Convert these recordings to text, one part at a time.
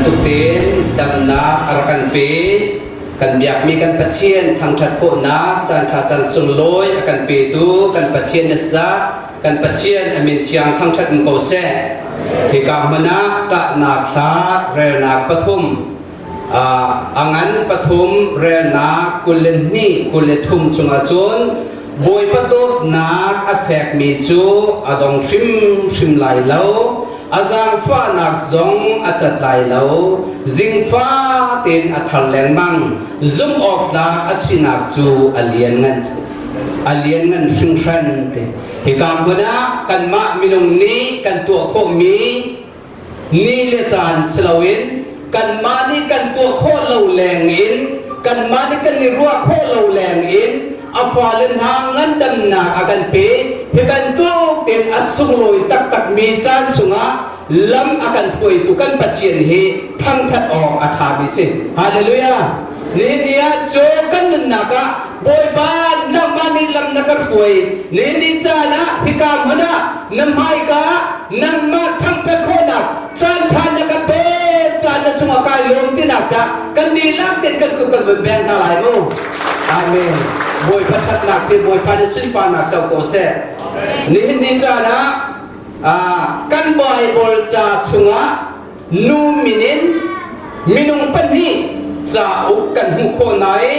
bantuk tein damnak a rak kan pe. Kan biakmi kan Pathian thangṭhat khawhnak caanṭha caan sunglawi a kan petu kan Pathian na sa kan Pathian a min thiang thangṭhat in ko seh. Hika hmun ah ṭahnak hla relnak pathum a ngan pathum relnak 22 23 chungah cun Bawipa dawtnak a fekmi cu a dong hrimhrim lai lo a zaangfahnak zong a cat lai lo zingfa tein a thar lengmang zumh awk tlak a sinak cu a lianngan a lianngan hringhran te hika hmun ah kanmah minung nih kan tuah khawhmi ni le caan si loin kanmah nih kan tuah khawh lo leng in kanmah nih kan i ruah khawh lo leng in a fale hna ngandamnak a kan pe. Hi bantuk tein a sunglawi taktakmi caan chungah lam a kan hruaitu kan Pathian hi thangṭhat awk a ṭhami si. Hallelujah! Nihin ni ah cu kan nunnak ah Bawipa nangmah nih lam na ka hruai. Nihin ni caan ah hika hmun ah na hmaika nangmah thangṭhat khawhnak caan ṭha na ka pek caan na cungah kai lawm tinak ca kan dihlak tein kan kut kan vun veng hna lai mu. Amen. Bawipa ṭhatnak si Bawipa nih sunparnak co ko seh. Nihin ni caan ah kan Bible ca chungah nu min in minung pahnih cauk kan hmuh khawh hna i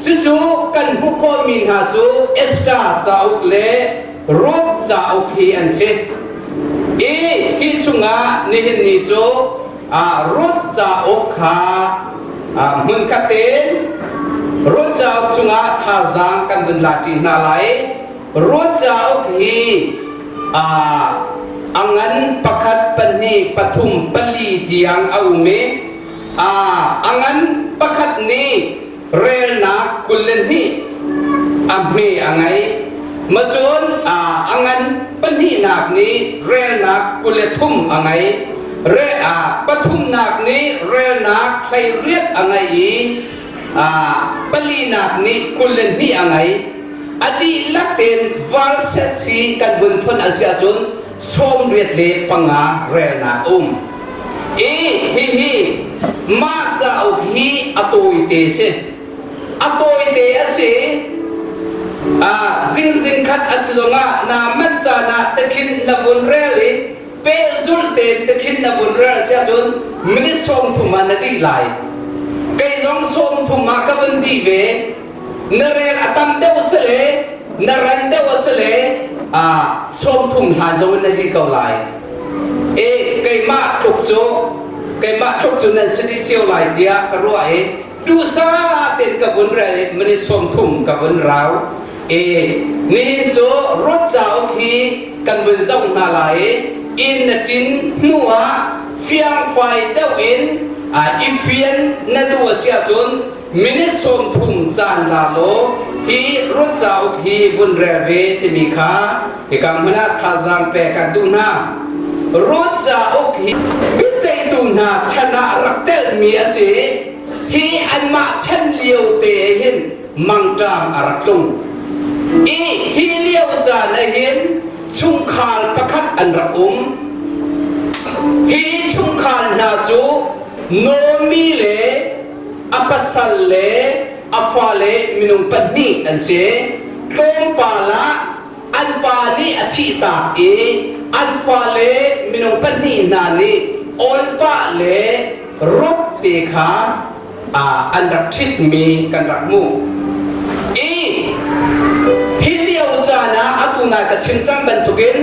cucu kan hmuh khawhmi hna cu Esther cauk le Ruth cauk hi an si. I hi chungah nihin ni cu Ruth cauk kha hmunkhat in Ruth cauk chungah thazaang kan vun la ṭi hna lai. Ruth cauk hi a ngan pakhat, pahnih, pathum, pali tiang a um i a ngan pakhat nih relnak 22 a hme a ngei. Macun a ngan pahnihnak nih relnak 23 a ngei. Re pathumnak nih relnak 18 a ngei i palinak nih 22 a ngei. A dihlak tein verses hi kan vun fonh a si ahcun 85 relnak a um. I hihi mah cauk hi a tawite si. A tawite a si. Zingzing khat a si zongah naa manh caan ah tekhin na vun rel i pehzulh tein tekhin na vun rel a si ahcun minute 30 ah na dih lai. Kei zong 30 ah ka vun dih ve. Na rel a tam deuh si le na ran deuh a si le 30 hlan zong in na dih ko lai. E keimah tluk cu keimah tluk cu nan si dih cio lai tiah ka ruah i duhsah tein ka vun rel i minute 30 ka vun rau. E nihin cu Ruth cauk hi kan vun zoh hna lai i inn na ṭin hnu ah fiangfai deuh in i fian na duh a si ahcun minute 30 caan la law hi Ruth cauk hi vun rel ve timi kha hika hmun ah thazaang pek kan duh hna. Ruth cauk hi biaceihtu hna chan ah rak telhmi a si. Hi anmah chan lio te hin mangṭam a rak tlung. I hi lio caan ah hin chungkhar pakhat an rak um. Hi chungkhar hna cu Naomi le a pasal le a fale minung pahnih an si. Tlawmpal ah an pa nih a thihtak i an fale minung pahnih hna nih Orpah le Ruth te kha an rak ṭhitmi kan rak hmuh. I hi lio caan ah atu nai ka chim cang bantukin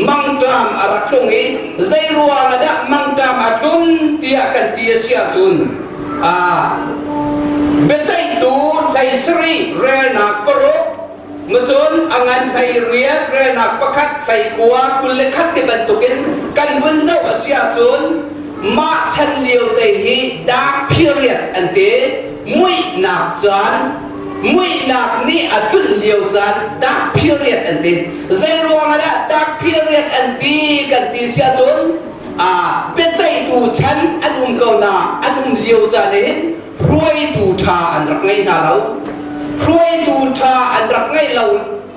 mangṭam a rak tlung i zei ruang ah dah mangṭam a tlun tiah kan ti a si ahcun biaceihtu 17 relnak paruk macun a ngan 18 relnak pakhat 19 21 ti bantukin kan vun zoh a si ahcun mah chan lio te hi dark period an ti. Muihnak caan, muihnak nih a tlun lio caan dark period an ti. Zei ruang ah dah dark period an ti kan ti si ahcun biaceihtu chan an um ko na an um lio caan hin hruaitu ṭha an rak ngei hna lo. Hruaitu ṭha an rak ngeih lo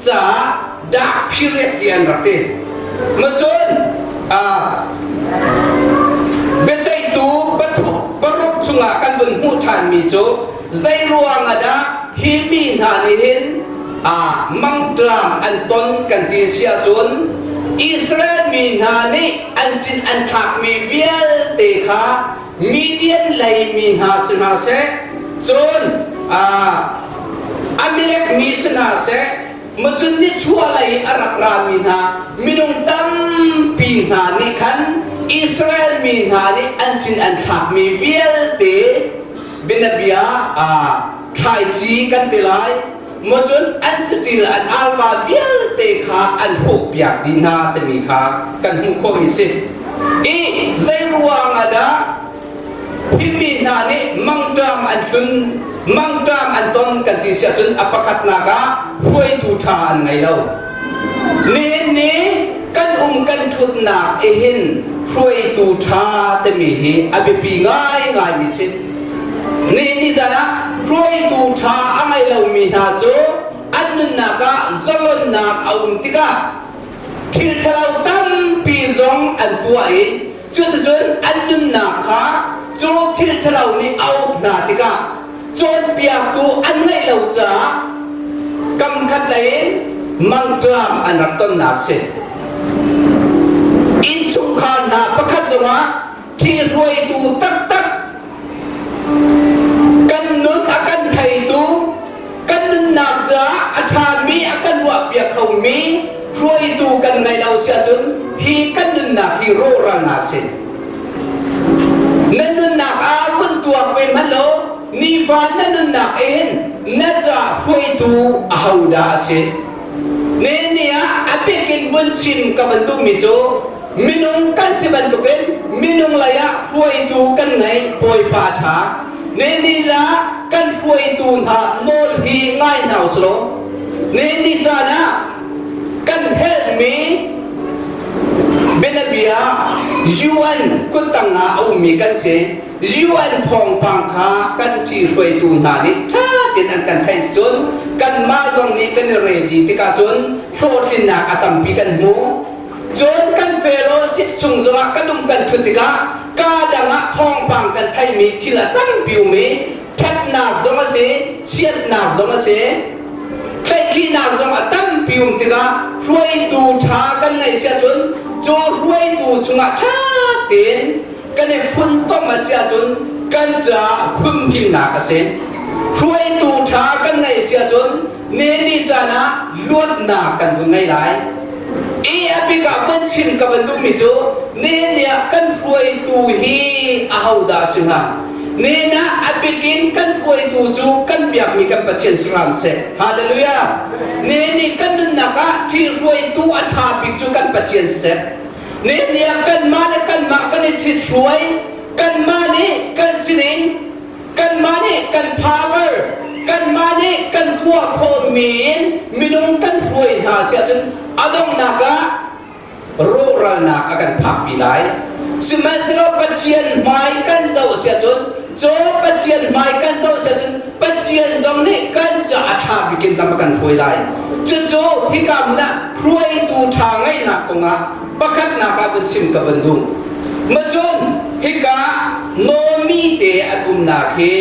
caah dark period ti an rak ti. Macun biaceihtu pathum. chungah kan vun hmuh ṭhanmi cu zei ruang ah dah hi mi hna nih hin mangṭam an ton kan ti si ahcun Israel mi hna nih an cin an thlakmi vialte kha Midian lei mi hna si hna seh, cun Amalek mi si hna seh, Macun nichuahlei a rak rami hna minung tampi hna nih khan Israel mi hna nih an cin an thlakmi vialte bianabia thlaici kan ti lai macun an saṭil an alva vialte kha an hrawhpiak dih hna timi kha kan hmuh khawhmi si. I zei ruang ah dah Hi mi hna nih mangṭam an tlun, mangṭam an ton kan ti si ahcun a pakhatnak ah hruaitu ṭha an ngei lo. Nihin ni kan um kan ṭhutnak i hin hruaitu ṭha timi hi a biapi ngaingaimi si. Nihin ni caan ah hruaitu ṭha a ngei lomi hna cu an nunnak ah zalonnak a um tikah thil ṭhalo tampi zong an tuah i Cuticun an nunnak kha cu thil ṭhalo nih a uk hna tikah cawnpiaktu an ngeih lo caah kam khatlei in mangṭam an rak tonnak a si. Innchungkhar hna pakhat zongah ṭhihruaitu taktak kan nun a kan theitu kan nunnak caah a ṭhami a kan ruahpiak khomi hruaitu kan ngei lo si ahcun hi kan nunnak hi rawhralnak a si. Na nunnak ah run tuak ve hmanh law nifa na nunnak in na ca hruaitu ahodah a si? Ni ah a bik in vun chim ka van duhmi cu minung kan si bantukin minung lei ah hruaitu kan ngei Bawipa ṭha. Ni la kan hruaitu hna nawl hi ngai hna usih Ni ni caan ah kan helhmi bianabia UN kuttang ah a ummi kan si. UN thawngpang kha kan ṭihruaitu hna nih ṭha tein an kan theih cun kanmah zong nih kan i ready tikah cun hlawhtlinnak a tampi kan hmu. Cun kan fellowship chung zongah kan um kan ṭhut tikah kaa dang ah thawngpang kan theihmi thil a tampi um i ṭhatnak zong a si, chiatnak zong a si, tlaihkhihnak zong a tampi um tikah hruaitu ṭha kan ngeih si ahcun cu hruaitu chungah ṭha tein kan i funtom a si ahcun kan caah humhimnak a si. Hruaitu ṭha kan ngeih si ahcun ni caan ah luatnak kan vun ngei lai. I a bik ah van chim ka van duhmi cu ni ah kan hruaitu hi ahodah a si hnga? Ni ah a bik in kan hruaitu cu kan biakmi kan Pathian si hram seh. Hallelujah! Ni nih kan nunnak ah thil hruaitu a ṭha bik cu kan Pathian siseh. Ni ah kanmah le kanmah kan i ṭhithruai, kanmah nih kan sining, kanmah nih kan power, kanmah nih kan tuah khawhmi in minung kan hruai hna si ahcun a donghnak ah rawhralnak a kan phakpi lai. Sihmanhsehlaw Pathian hmai kan zoh si ahcun, cu Pathian hmai kan zoh si ahcun Pathian zong nih kan ca a ṭha bik in lam a kan hruai lai. Cucu hika hmun ah hruaitu ṭha ngeihnak kongah pakhatnak ah vun chim ka van duh. Macun hika Naomi te an umnak hi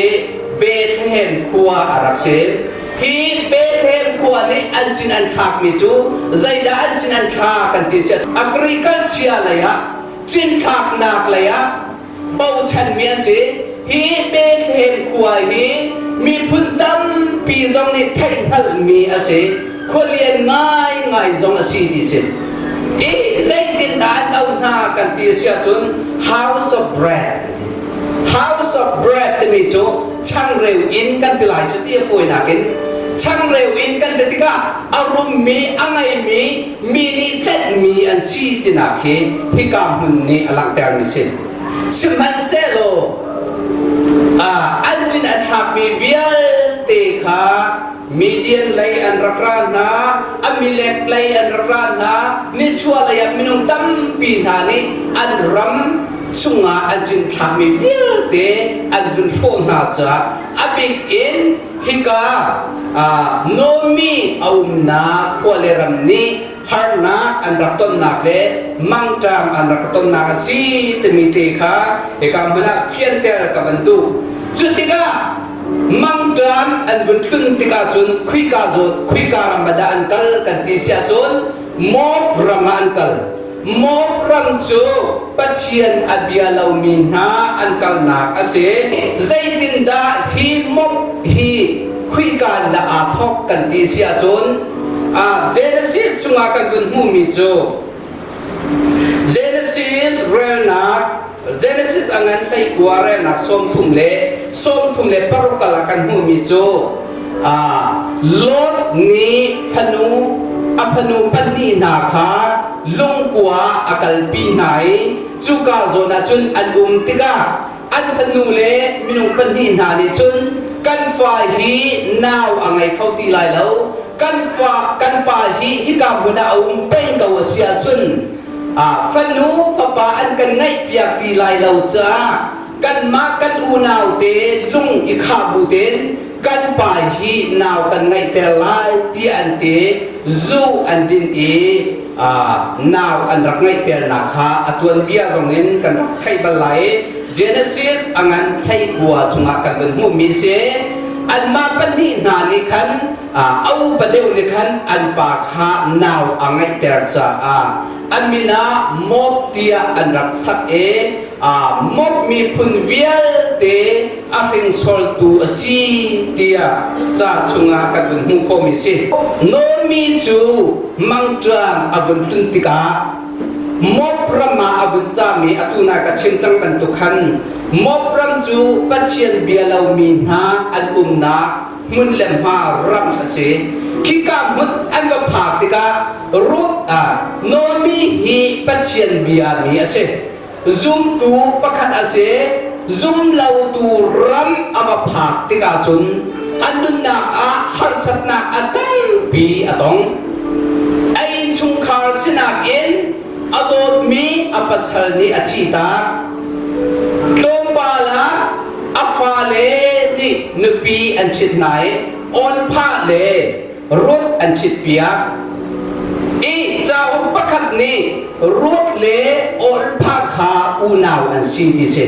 Bethlehem khua a rak si. Hi Bethlehem khua nih an cin an thlakmi cu zeidah an cin an thla kan ti si agriculture lei ah cinthlaknak lei ah bochanmi an si. Hi Bethlehem khua hi miphun tampi zong nih theihhngalhmi a si. Khualian ngaingai zong a si ti si. I zeitindah an auh hna kan ti a si ahcun House of Bread. House of Bread timi cu changreu inn kan ti lai cu ti a fawinak in changreu inn kan ti tikah a rummi a ngeimi mi nih tlenhmi an si tinak hi hika hmun nih a langhtermi si. Sihmanhsehlaw an cin an thlakmi vialte kha Midian lei an rak ra hna, Amalek lei an rak ra hna, nichuah lei ah minung tampi hna nih an ram chungah an cinthlakmi vialte an vun hrawh hna caah a bik in hika. Nomi a umnak khua le ram nih harnak an rak tonnak le mangṭam an rak tonnak a si timi te kha hika hmun ah fianter ka van duh. Cu tikah mangṭam an vun tlun tikah cun khuika zawn khuika ram ah dah an kal kan ti si ahcun Moab ram ah an kal. Moab ram cu Pathian a bia lomi hna an kalnak a si. Zeitindah hi Moab hi khuika in dah aa thawk kan ti si ahcun Genesis chungah kan vun hmuhmi cu Genesis relnak Genesis a ngan 19 relnak 36 kal ah kan hmuhmi cu Lot nih fanu a fanu pahnih hna kha lungkua a kalpi hna i cuka zawn ah cun an um tikah an fanu le minung pahnih hna nih cun kan fa hi nau a ngei kho ti lai lo, kan fa kan pa hi hika hmun ah a um peng ko a si ahcun fanu fapa an kan ngaihpiak ti lai lo caah kanmah kan unau te lung i khah bu tein kan pa hi nau kan ngaihter lai tiah an ti. Zu an din i nau an rak ngaihternak kha a tuanbia zong in kan rak theih bal lai i Genesis a ngan 19 chungah kan vun hmuhmi si. Anmah pahnih hna nih khan a upa deuh nih khan an pa kha nau a ngaihter caah an min ah Moab tiah an rak sak i Moab miphun vialte a hringsortu a si tiah ca chungah kan vun hmuh khawhmi si. Naomi cu mangṭam a vun tlun tikah Moab ram ah a vun sami atu na ka chim cang bantuk khan Moab ram cu Pathian bia lomi hna an umnak hmun le hma ram a si. Khika hmun an va phak tikah Ruth ah Naomi hi Pathian bia mi a si. Zumtu pakhat a si. Zumlotu ram a va phak tikah cun a nunnak ah harsatnak a tampi a tong. A innchungkhar sinak in a dawtmi a pasal nih a thihtak. Tlawmpal ah a fale nih nupi an ṭhit hna i awnphah le Ruth an ṭhitpiak. I cauk pakhat nih Ruth le Orpah kha unau an si ti si.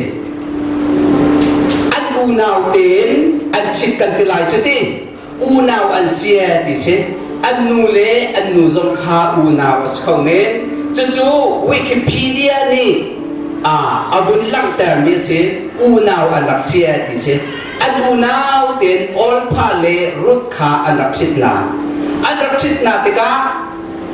An unau tein an ṭhit kan ti lai cu ti. Unau an si ti si. An nu le an nu zong kha unau a si kho men. Cucu Wikipedia nih a vun langhtermi a si. Unau an rak si ti si. An unau tein Orpah le Ruth kha an rak ṭhit hna. An rak ṭhit hna tikah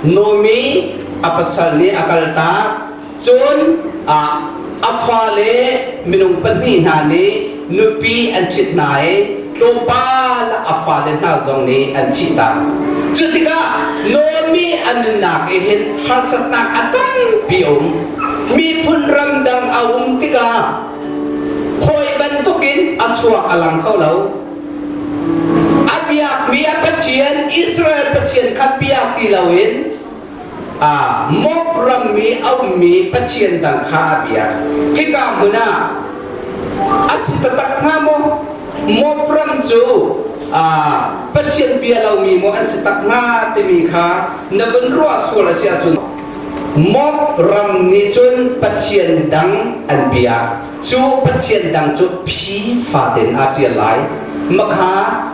Naomi a pasal nih a kaltak. Cun a fale minung pahnih hna nih nupi an ṭhit hna i tlawmpal ah a fale hna zong nih an thihtak. Cu tikah Naomi a nunnak i hin harsatnak a tampi a um. Miphun ramdang a um tikah Hawi bantukin a chuak a lang kho lo. A biakmi a Pathian Israel Pathian kha biak ti loin Moab rammi a ummi Pathian dang kha a biak. Hika hmun ah a si taktak hnga maw? Moab ram cu Pathian bia lomi maw an si tak hnga timi kha na vun ruah sual a si ahcun Moab ram nih cun pathian dang an biak. Cu pathian dang cu phi faten aa ṭial lai. Makha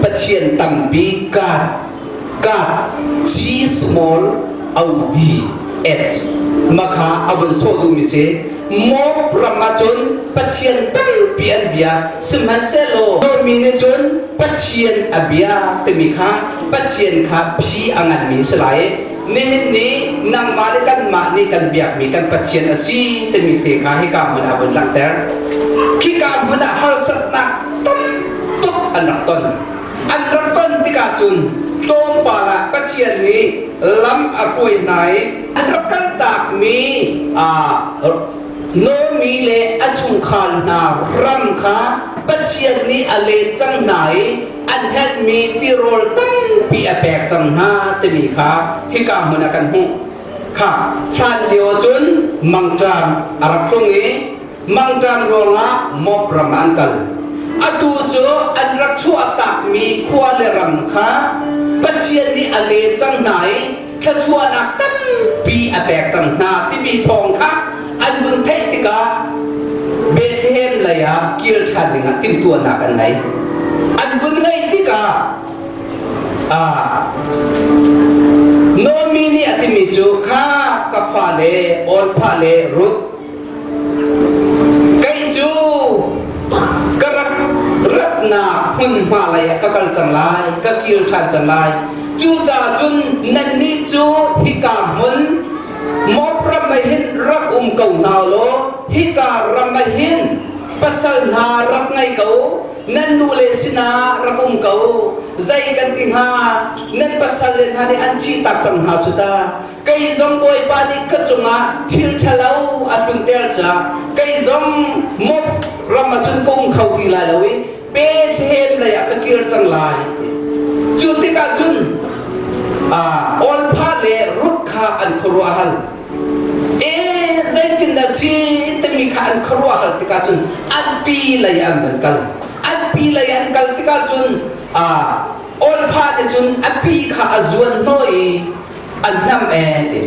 pathian tampi God, God, G small O D H makha a vun sawh duhmi si. Moab ram ah cun pathian tampi an bia. Sihmanhsehlaw mi nih cun Pathian a bia timi kha Pathian kha phi a nganmi si lai. Nihin ni nangmah le kanmah nih kan biakmi kan Pathian a si timi te kha hika hmun ah vun langhter. Khika hmun ah harsatnak tam tuk an rak ton. An rak ton tikah cun tlawmpal ah Pathian nih lam a hruai hna i an rak kaltakmi Naomi le a chungkhar hna ram kha Pathian nih a let cang hna i an herhmi tirawl tampi a pek cang hna timi kha hika hmun ah kan hmuh. Kha hlan lio cun mangṭam a rak tlung i mangṭam ruangah Moab ram ah an kal. Atu cu an rak chuahtakmi khua le ram kha Pathian nih a len cang hna i thluachuahnak tampi a pek cang hna timi thawng kha an vun theih tikah Bethlehem lei ah kir ṭhan dingah timhtuahnak an ngei. An vun ngeih tikah Naomi nih a timi cu kha ka fale Orpah le Ruth kei cu ka rak ratnak hmunhma lei ah ka kal cang lai, ka kir ṭhan cang lai. Cucaah cun nannih cu hika hmun Moab ram ah hin rak um ko hna law hika ram ah hin pasal hna rak ngei ko nan nu le sinah rak um ko zei kan ti hnga nan pasal le hna nih an cihtak cang hna cu ta kei zong bawipa nih ka cungah thil ṭhalo a tlunter caah kei zong Moab ram ah cun ka um kho ti lai lo i Bethlehem lei ah ka kir cang lai ti cu tikah cun Orpah le Ruth kha an khuaruah hal e zeitin dah si timi kha an khuaruah hal tikah cun an pi lei an van kal an pi lei an kal tikah cun Orpah nih cun a pi kha a zuan hnawh i an hnam e ti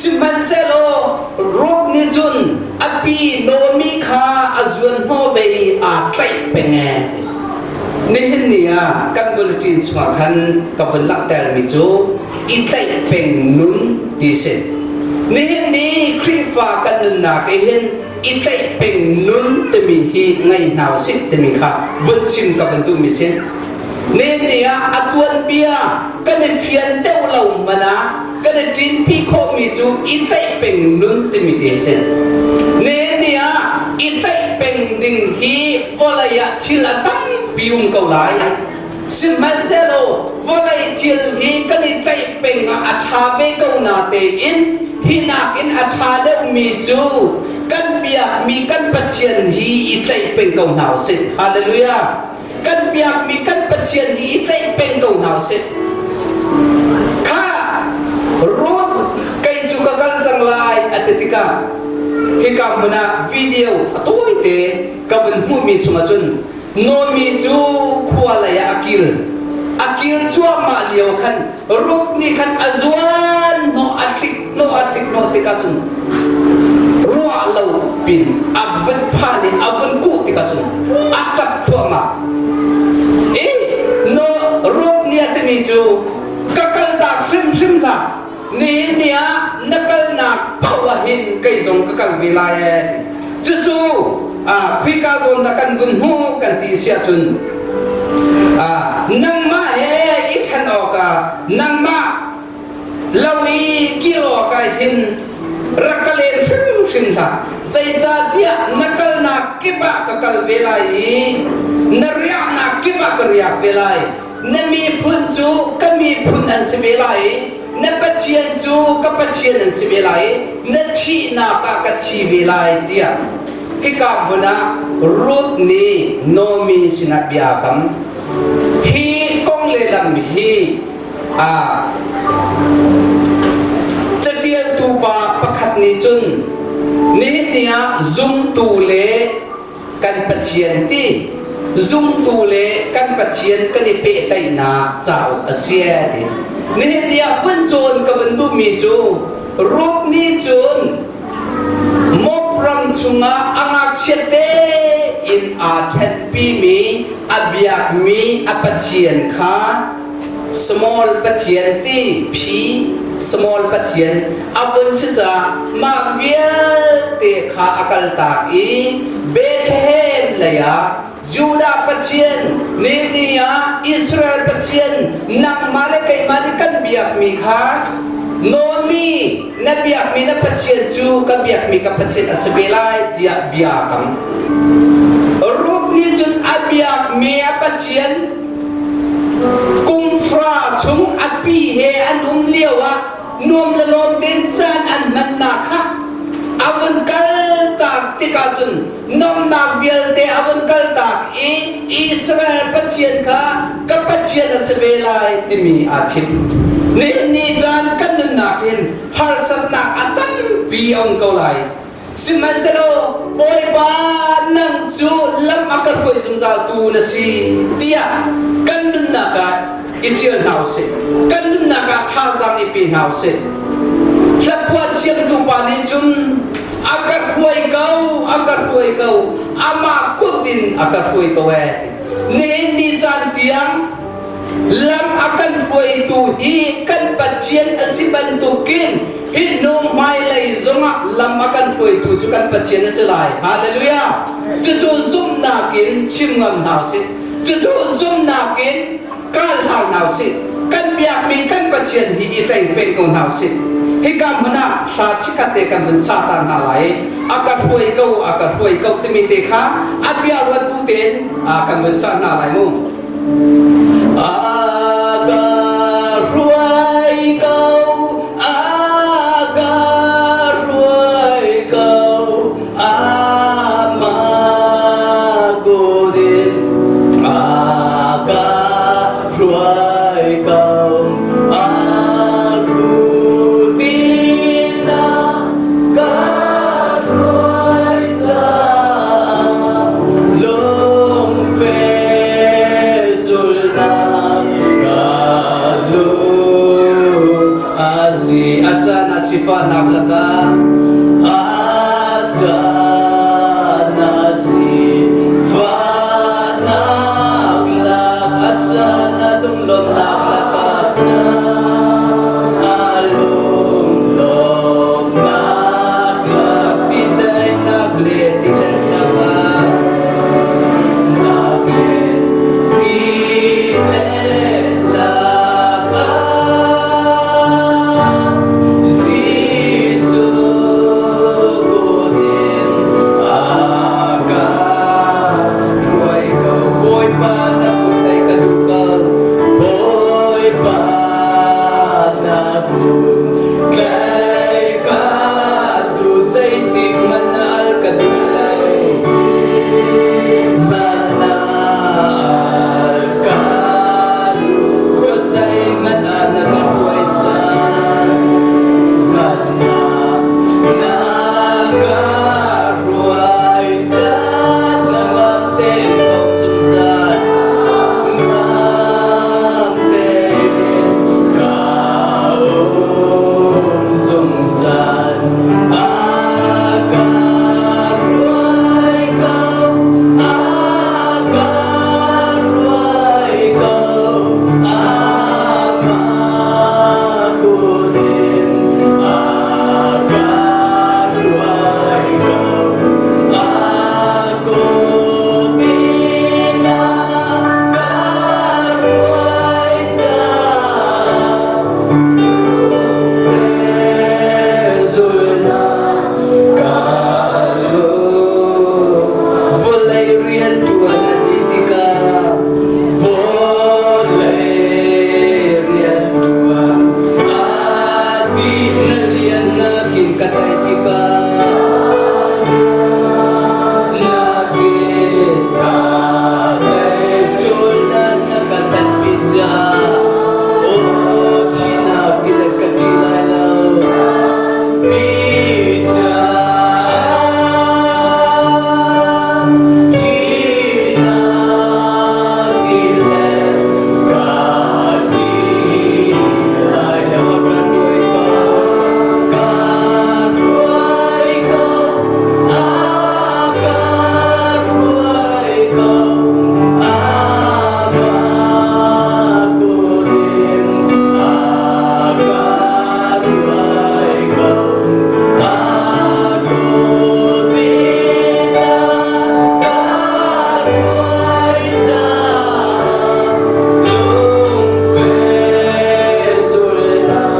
sihmanhsehlaw Ruth nih cun a pi Naomi kha a zuan hnawh ve i aa tlaih peng e ti nihin ni ah kan bulletin chungah khan ka vun langhtermi cu i tlaih peng nun ti si nihin ni Khrihfa kan nunnak i hin i tlaih peng nun timi hi ngei hna usih timi kha vun chim ka van duhmi si nihin ni ah a tuanbia kan i fian deuh lo hmanh ah kan i ṭinpi khawhmi cu i tlaih peng nun timi ti a si. Nihin ni ah i tlaih peng ding hi vawlei ah thil a tampi um ko lai. Sihmanhsehlaw vawlei thil hi kan i tlaih peng ah a ṭha ve ko na tein hi nakin a ṭha deuhmi cu kan biakmi kan Pathian hi i tlaih peng ko hna usih. Hallelujah! Kan biakmi kan Pathian hi i tlaih peng ko hna usih. Kha Ruth kei cu ka kal cang lai a ti tikah hika hmun ah video a tawite ka vun hmuhmi chungah cun Naomi cu khua lei ah a kir. A kir cuahmah lio khan Ruth nih khan a zuan hnawh a tlik hnawh a tlik hnawh tikah cun ruah lo pin a vun phan i a vun kuh tikah cun a ṭap thluahmah. I no Ruth nih a timi cu ka kaltak hrimhrim hlah nihin ni ah na kalnak paoh ah hin kei zong ka kal ve lai ee cucu khika zawn dah kan vun hmu kan ti si ahcun nangmah he i ṭhen awkah nangmah lo i kir awkah hin rak ka len hrimhrim hlah zeicahtiah na kalnak kip ah ka kal ve lai i na riahnak kip ah ka riak ve lai na miphun cu ka miphun an si ve lai i na Pathian cu ka Pathian an si ve lai i na thihnak ah ka thi ve lai tiah hika hmun ah Ruth nih Naomi sinah bia a kam. Hi kong le lam hi a catialtu pa pakhat nih cun nihin ni ah zumtu le kan Pathian ti zumtu le kan Pathian kan i pehtlaihnak cauk a si ti. Nihin ni ah vun cawn ka vun duhmi cu Ruth nih cun Moab ram chungah a ngakchiat tein aa ṭhenhpimi a biakmi a Pathian kha small pathian ti phi small pathian a vun si caah mah vialte kha a kaltak i Bethlehem lei ah Judah Pathian ni ni ah Israel Pathian nangmah le keimah nih kan biakmi kha Naomi na biakmi na Pathian cu ka biakmi ka Pathian a si ve lai tiah bia a kam. Ruth nih cun a biakmi a Pathian kum hra chung a pi he an um lio ah nuam le lawm tein caan an hmannak kha a vun kaltak tikah cun nomnak vialte a vun kaltak i Israel Pathian kha ka Pathian a si ve lai timi aa thim. Nihin ni caan kan nunnak hin harsatnak a tampi a um ko lai. Sihmanhsehlaw Bawipa nang cu lam a ka hruai zungzaltu na si tiah kan nunnak ah i ṭial hna usih. Kan nunnak ah thazaang i pe hna usih. Hlaphuah thiamtu pa nih cun a ka hruai ko, a ka hruai ko, amah kut in a ka hruai ko ee. Nihin ni caan tiang lam a kan hruaitu hi kan Pathian a si bantukin hi hnu hmailei zongah lam a kan hruaitu cu kan Pathian a si lai. Hallelujah! Cucu zumhnak in chim ngam hna usih. Cucu zumhnak in kal hna hna usih. Kan biakmi kan Pathian hi i tleng peng ko hna usih. Hika hmun ah hla chikkhat te kan vun sa ta hna lai. A ka hruai ko, a ka hruai ko timi te kha a bia ruat bu tein kan vun sa hna lai mu. A ka hruai ko, a ka hruai ko, amah kut in a ka hruai ko. A kut in a ka hruai caah lungfe zulnak ka lung a si a caan a sifahnak lakah a caan a sifahnak lak a caan a lunglawmhnak lakah a lunglawmhnak lak ti daihnak le ti lennak ah nak le ti lak ah Jesuh kut in a ka hruai ko. Bawipa na kut lei ka duh ko. Bawipa na kut tlai ka duh zeitik hmanh na al ka duh lai. Hmanh na al ka duh khuazei hmanh ah na ka hruai cang. Hmanh na na ka hruai cang. Na ngam tein um zungzal. Ngam tein ka um zungzal. A ka hruai ko, a ka hruai ko, amah kut in a ka hruai ko. A kut in a ka hruai caah zulnak ka lung vawlei rianṭuan a dih tikah vawlei rianṭuan a dih na lian nakin ka tai tikah nakin ka tei zulnak na ka tanpi caah aw thihnak tilet ka ṭih lai lo pi caah thihnak tilet ka ṭih lai lo ka hruai ko ka hruai ko a ka hruai ko amah kut in a ka hruai ko a kut in a ka hruai caah lungfe zulnak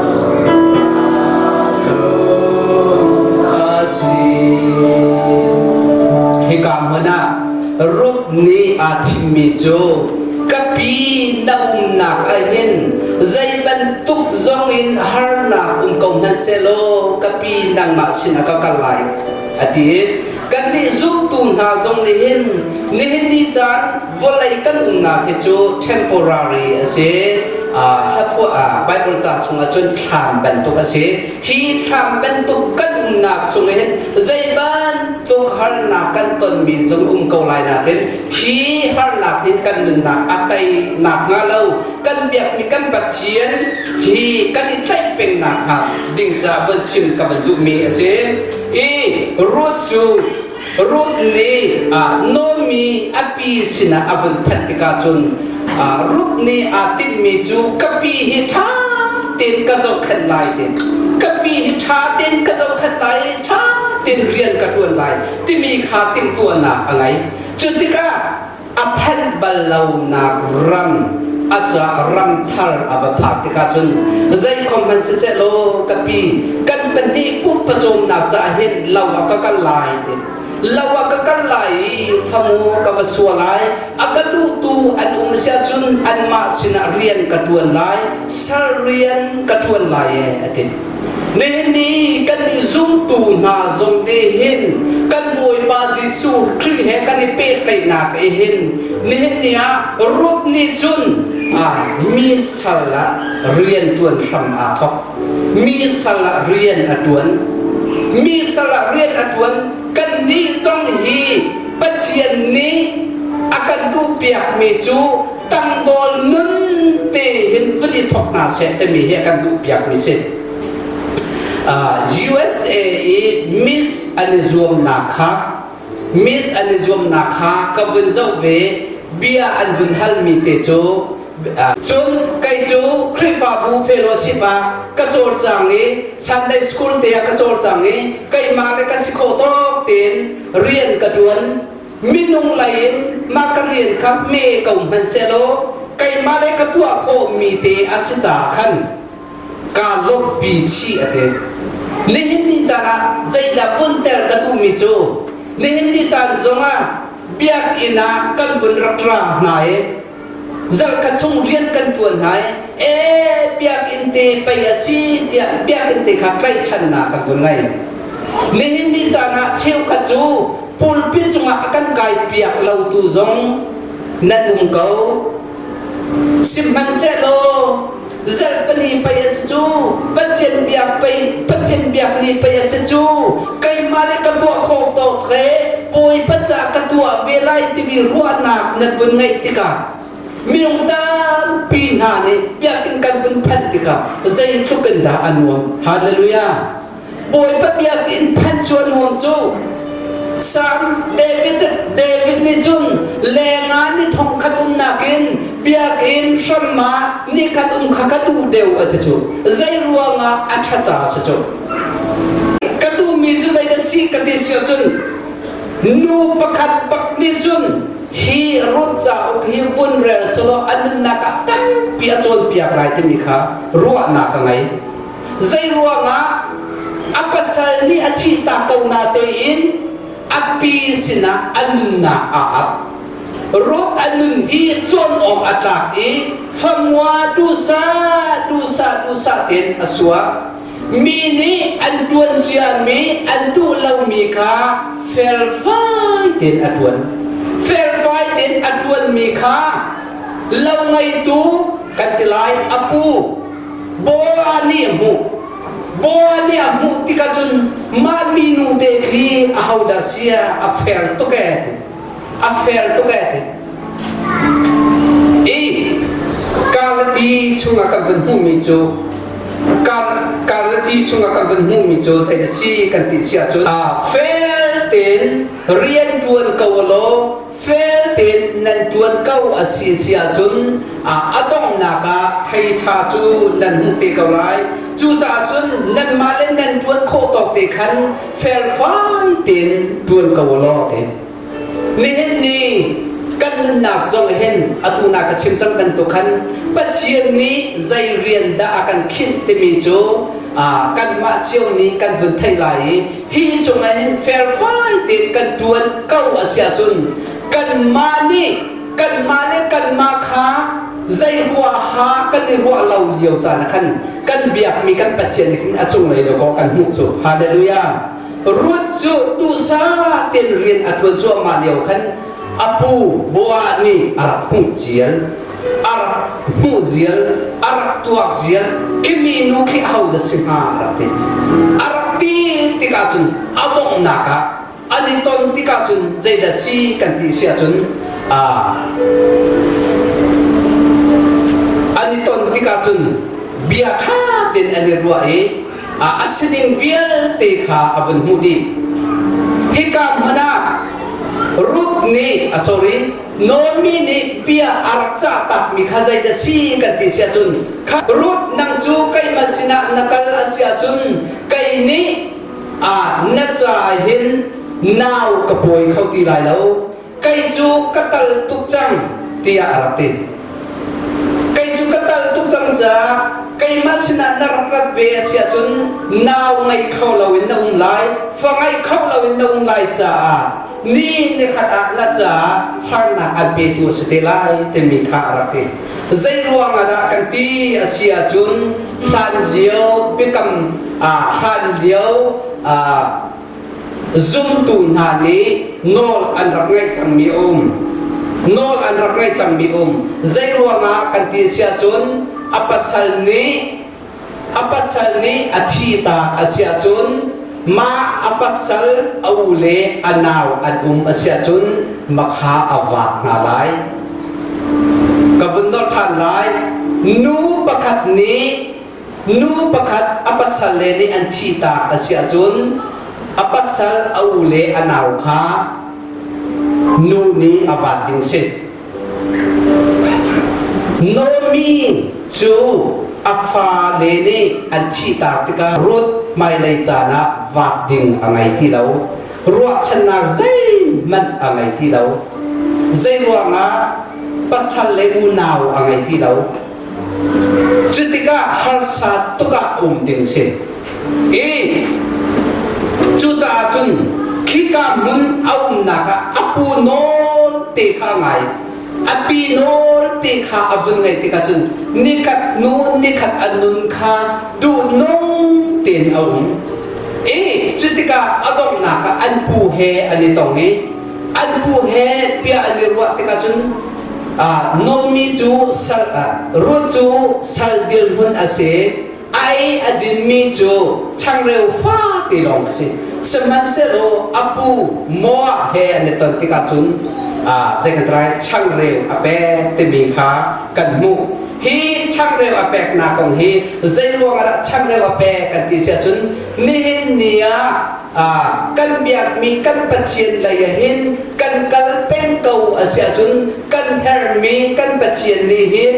lung a si. Hika hmun ah Ruth nih aa thimmi cu ka pi na umnak ah hin zei bantuk zong in harnak um ko hmanh sehlaw ka pi nangmah sinah ka kal lai a ti. Kannih zumtu hna zong nih hin nihin ni caan vawlei kan umnak hi cu temporary a si. phuah Bible ca chungah cun thlam bantuk a si. Hi thlam bantuk kan umnak chung hin zei bantuk harnak kan tonmi zong um ko lai nain hi harnak hin kan nunnak a tei nakhnga lo kan biakmi kan Pathian hi kan i tlaih peng nakhnga ding ca von chim ka van duhmi a si. I Ruth cu Ruth nih Naomi a pi sinah a vun phanh tikah cun Ruth nih aa tinhmi cu ka pi hi ṭha tein ka zohkhenh lai ti ka pi hi ṭha tein ka zohkhenh lai i ṭha tein rian ka ṭuan lai timi kha timhtuahnak a ngei. Cu tikah a phanh bal lonak ram a ca ram thar a va phak tikah cun zeikhom hmanh siseh law ka pi kan pahnih pumpacawmnak caah hin lo ah ka kal lai ti lo ah ka kal lai i famu ka va sua lai a ka duhtu an um si ahcun anmah sinah rian ka ṭuan lai sal rian ka ṭuan lai e a ti. Nihin ni kan i zumtu hna zong nih hin kan Bawipa Jesuh Khrih he kan i pehtlaihnak i hin nihin ni ah Ruth nih cun mi sal ah rian ṭuan hram aa thawk. Mi sal ah rian a ṭuan. Mi sal ah rian a ṭuan. Kannih zong hi Pathian nih a kan duhpiakmi cu tangdawl nun te hin vun i thawk hna seh timi hi a kan duhpiakmi si. USA i Miss an i zuamnak kha Miss an i zuamnak kha ka vun zoh ve bia an vun halmi te cu cun kei cu Khrihfabu fellowship ah ka cawlcang i Sunday school te ah ka cawlcang i keimah le ka si khawh tawk tein rian ka ṭuan Minung lei in mah ka rian kha hme ko hmanh sehlaw keimah le ka tuah khawhmi te a si caah khan kaa lawmhpi chih a ti. Nihin ni caan ah zeidah vunter ka duhmi cu nihin ni caan zongah biakinn ah kan vun rak ra hna i zarhkhat chung rian kan ṭuan hna i ee biakinn te pei a si tiah biakinn te kha tlaihchannak kan vun ngei. Nihin ni caan ah cheukhat cu pulpit cungah a kan kai piak lotu zong nan um ko. Sihmanhsehlaw zarhpini pei a si cu, Pathian biak pei, Pathian biak ni pei a si cu, keimah nih ka tuah khawh tawk he Bawipa ca ka tuah ve lai timi ruahnak nan vun ngeih tikah minung tampi hna nih biakinn kan vun phanh tikah zeitluk in dah a nuam. Hallelujah! Bawipa biakinn phanh cu a nuam cu. Salm David David nih cun lengah ni thong khat umnak in biakinn hram ah ni khat um kha ka duh deuh a ti cu. Zei ruangah a ṭha caah si cu. Ka duhmi cu zei dah si ka ti si ahcun nu pakhat bak nih cun hi Ruth cauk hi vun rel selaw a nunnak ah tampi a cawnpiak lai timi kha ruahnak ka ngei. Zeiruangah a pasal nih a thihtak ko na tein a pi sinah a nunnak aa ap. Ruth a nun hi cawn awk a tlak i famua duhsah duhsah duhsah tein a suak. Mi nih an ṭuan ciami an duh lomi kha felfai tein a ṭuan. Felfai tein a ṭuanmi kha lo ngeitu kan ti lai a pu Boa nih a hmuh. Boa nih a hmuh tikah cun mah minu te khi ahodah si a fair tuk ee ti. A fair tuk ee ti. I Galati chungah kan vun hmuhmi cu Galati chungah kan vun hmuhmi cu zei a si kan ti si ahcun fair tein rian ṭuan ko law Fel tein nan ṭuan ko a si si ahcun a donghnak ah thei ṭha cu nan hmuh te ko lai. Cucaah cun nanmah le nan ṭuan khawh tawk te khan felfai tein ṭuan ko law ti. Nihin ni kan nunnak zong hin atu na ka chim cang bantuk khan Pathian nih zei rian dah a kan khinh timi cu kanmah cio nih kan vun theih lai i hi cungah hin felfai tein kan ṭuan ko a si ahcun kanmah nih kanmah le kanmah kha zei ruaha kan i ruah lo lio caan ah khan kan biakmi kan Pathian nih khin a cunglei dawkaw kan hmuh cu hallelujah Ruth cu duhsah tein rian a ṭuan cuahmah lio khan a pu Boaz nih a rak hmuh cial. A rak hmuh zial, a rak tuak zial, khi minu khi aho dah si hnga a rak ti. A rak ti tikah cun a donghnak ah an i ton tikah cun zeidah si kan ti si ahcun an i ton tikah cun bia ṭha tein an i ruah i a sining vialte kha a vun hmuh dih. Hika hmun ah Ruth nih a sorry Naomi nih bia a rak cah takmi kha zeidah si kan ti si ahcun kha Ruth nang cu keimah sinah na kal a si ahcun kei nih na ca hin nau ka pawi kho ti lai lo kei cu ka tal tuk cang tiah a rak ti. Kei cu ka tal tuk cang caah keimah sinah na rak rat ve a si ahcun nau ngei kho loin na um lai, fa ngei kho loin na um lai caah ni nikhat ah na caah harnak an petu a si te lai timi kha a rak ti. Zei ruang ah dah kan ti a si ahcun hlan lio biakam hlan lio zumtu hna nih nawl an rak ngaih cangmi a um. Nawl an rak ngaih cangmi um. Zei ruangah kan ti si ahcun a pasal nih a pasal nih a thi ta a si ahcun mah a pasal a u le a nau an um a si ahcun makha a vaak hna lai. Ka vun nolh ṭhan lai. Nu pakhat nih Nu pakhat a pasal le nih an thihtak a si ahcun a pasal a u le a nau kha nu nih a vaat ding si. Naomi cu a fale nih an thihtak tikah Ruth hmailei caan ah vaat ding a ngei ti lo. Ruahchannak zeihmanh a ngei ti lo. Zeiruangah pasal le unau a ngei ti lo. Cutikah harsa tuk ah um ding si. I cucaah cun khika hmun a umnak ah a pu nawl te kha a ngai. A pi nawl te kha a vun ngaih tikah cun nikhat hnu nikhat a nun kha duhnung tein a um. I cutikah a donghnak ah an pu he an i tong i an pu he bia an i ruah tikah cun Naomi cu sal Ruth cu sal dirhmun a si. Ai a dinmi cu changreu fate lawng a si. Sihmanhsehlaw a pu Moab he an i ton tikah cun zei kan trai changreu a pek timi kha kan hmuh. Hi changreu a peknak kong hi zei ruangah dah changreu a pek kan ti si ahcun nihin ni ah kan biakmi kan Pathian lei ah hin kan kal peng ko a si ahcun kan herhmi kan Pathian nih hin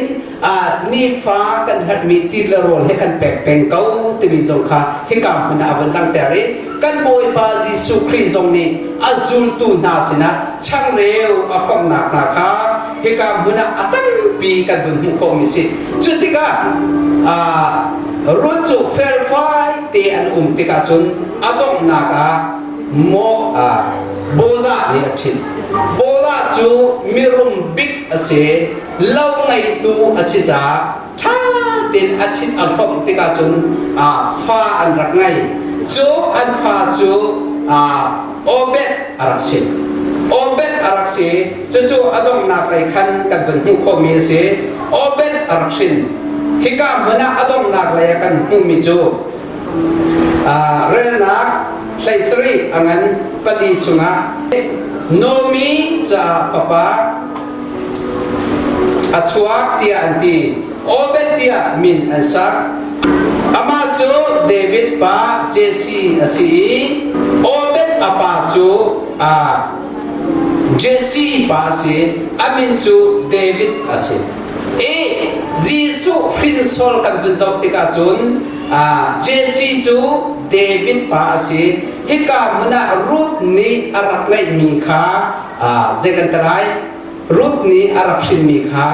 nifa kan herhmi ti le rawl he kan pek peng ko timi zong kha hika hmun ah a vun langhter i kan Bawipa Jesuh Khrih zong nih a zultu hna sinah changreu a hrawmnak hna kha hika hmun ah a tampi kan vun hmuh khawhmi si. Cu tikah Ruth cu felfai te an um tikah cun a donghnak ah maw Bozah nih a ṭhit. Bozah cu mirum bik a si, lo ngeitu a si caah ṭha tein a ṭhit a hlawmh tikah cun fa an rak ngei. Cu an fa cu Obed a rak si. Obed a rak si. Cucu a donghnak lei khan kan vun hmuh khawhmi a si. Obed a rak hrin. Hika hmun ah a donghnak lei ah kan hmuhmi cu relnak 17 a ngan 4 chungah Naomi caah fapa a chuak tiah an ti. Obed tiah min an sak. Amah cu David pa Jesse a si i Obed a pa cu Jesse pa a si. A min cu David a si. I Jesuh hrinsol kan vun zoh tikah cun Jesse cu David pa a si. Hika hmun ah Ruth nih a rak ngeihmi kha zei kan ti lai? Ruth nih a rak hrinmi kha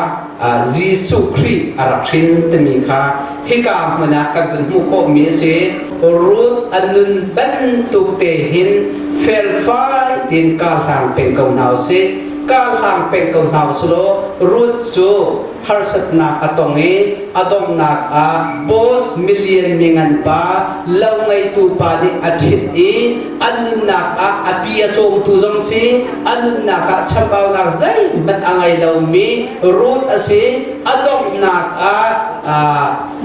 Jesuh Khrih a rak hrin timi kha hika hmun ah kan vun hmuh khawhmi a si. Ruth a nun bantuk te hin felfai tiin kar hlang peng ko hna usih. Kar hlang peng ko hna usih law Ruth cu Harsatnak a tong i a donghnak ah boss million mingan pa lo ngeitu pa nih a ṭhit i a nunnak ah a pi a cawmtu zong si a nunnak ah chambaunak zeihmanh a ngei lomi Ruth a si. A donghnak ah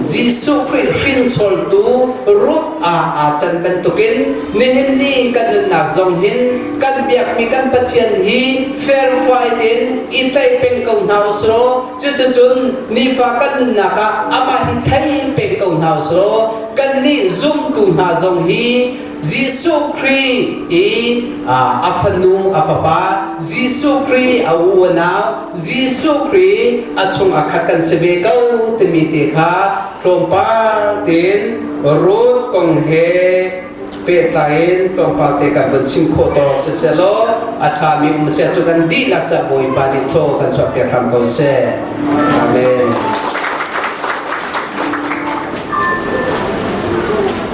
Jesuh Khrih hrinsoltu Ruth ah aa can bantukin nihin ni kan nunnak zong hin kan biakmi kan Pathian hi fairfai tein i tlaih peng ko hna uslaw cuticun nifa kan nunnak ah amah hi thei peng ko hna uslaw kannih zumtu hna zong hi Jesuh Khrih i a fanu a fapa Jesuh Khrih a u a nau Jesuh Khrih a chung a khat kan si ve ko timi te kha tlawmpal tein Ruth kong he pehtlai in tlawmpal te kan vun chim khawh tawk siselaw a ṭhami um seh cu kan dihlak ca Bawipa nih thaw kan chuahpiak hram ko seh. Amen.